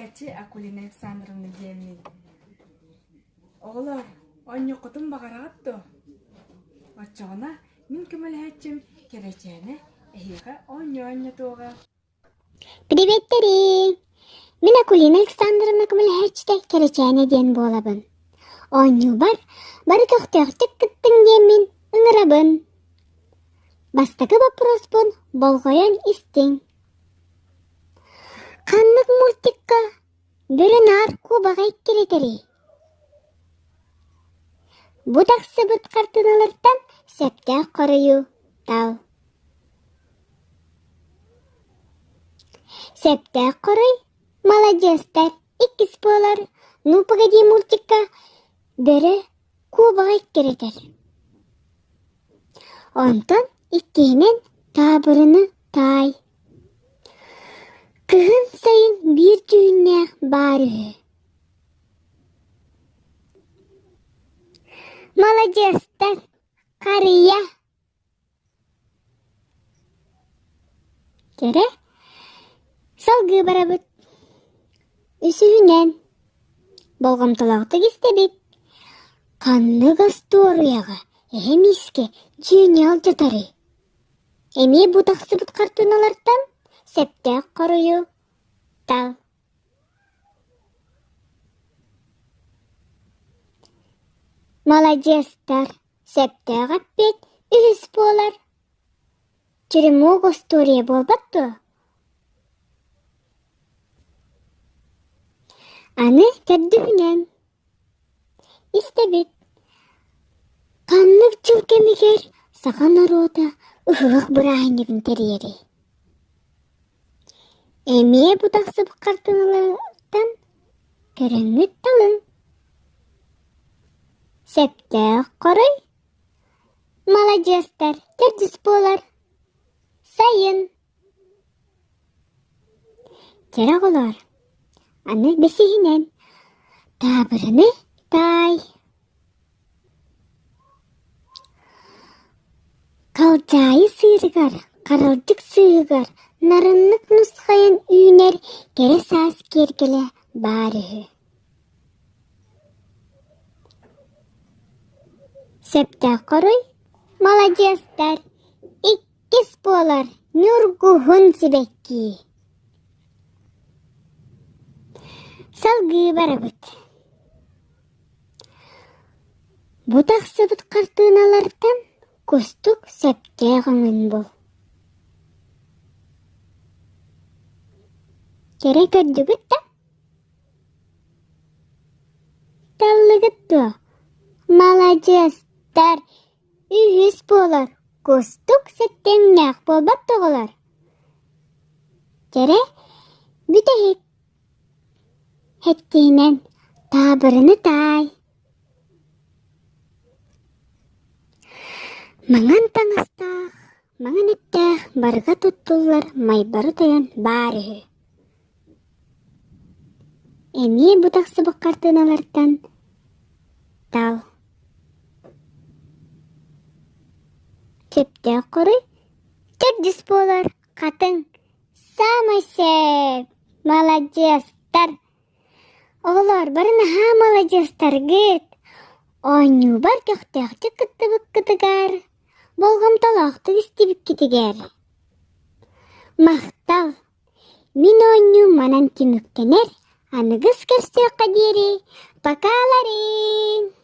Иитээччи Акулина Александровна диэммин. Оҕолоор, оонньуоххутун баҕараҕыт дуо? Оччоҕуна мин көмөлөһөөччүм Кэрэчээнэ эһиэхэ оонньуу оонньотуоҕа. Приветтэри! Мин Акулина Александровна көмөлөһөөччүтэ Кэрэчээнэ диэн буолабын. Оонньуубар бары көхтөөхтүк кыттыҥ диэммин ыҥырабын. Бастакы боппуруоспун болҕойон истиҥ. Ханнык мультикка бөрө наар куобаҕы эккирэтэрий? Бу тахсыбыт хартыыналартан сөптөөх хоруйу тал. Сөптөөх хоруй маладьыастар иккис буолар Ну погоди мультикка бөрө куобаҕы эккирэтэр. Онтон иккиһинэн таабырыны таай. Кыһын сайын биир дьүһүннээх баар үһү. Маладьыастар, харыйа Кэрэ, салгыы барабыт. Үсүһүнэн, болҕомтолоохтук истэбит. Ханнык остуоруйаҕа эһэ миискэ дьиэни алдьатарый? Эмиэ бу тахсыбыт хартыыналартан сөптөөх хоруйу тал. Маладьыастар, сөптөөх эппиэт үһүс буолар. Черемок остуоруйа буолбат дуо? Аны төрдүһүнэн Истэбит: ханнык дьыл кэмигэр саха норуота ыһыах бырааһынньыгын тэрийэрий? Эмиэ бу тахсыбыт хартыыналартан көрөҥҥүт талыҥ. Сөптөөх хоруй Маладьыастар, төрдүс буолар. Сайын Кэрэ оҕолоор, аны бэсиһинэн таабырыны таай. Халдьаайы сыырыгар, харалдьык сыыһыгар нарыннык нусхайан үүнэр кэрэ саас киэргэлэ баар үһү. Сөптөөх хоруй Маладьыастар, Иккис буолар ньургуһун сибэкки. Салгыы барабыт. Бу тахсыбыт хартыыналартан кустук сөптөөх өҥүн бул. Кэрэ көрдүгүт да? Таллыгыт дуо? Маладьыастар! Үһүс буолар, кустук сэттэҥнээх буолбат оҕолор Кэрэ бүтэһик Хэттиһинэн таабырыны таай Маҥан таҥастаах, маҥан эттээх барыга туттуллар майбары тойон баар үһү Эмиэ бу тахсыбыт хартыыналартан тал Сөптөөх хоруй төрдүс буолар хатыҥ саамай сөп маладьыастар Оҕолоор бары наһаа маладьыастаргыт Оонньуубар көхтөөхтүк кыттыбыккытыгар, болҕомтолоохтук истибиккитигэр Махтал! Мин оонньуум манан түмүктэнэр, аныгыс көрсүөххэ диэри, покаларыҥ!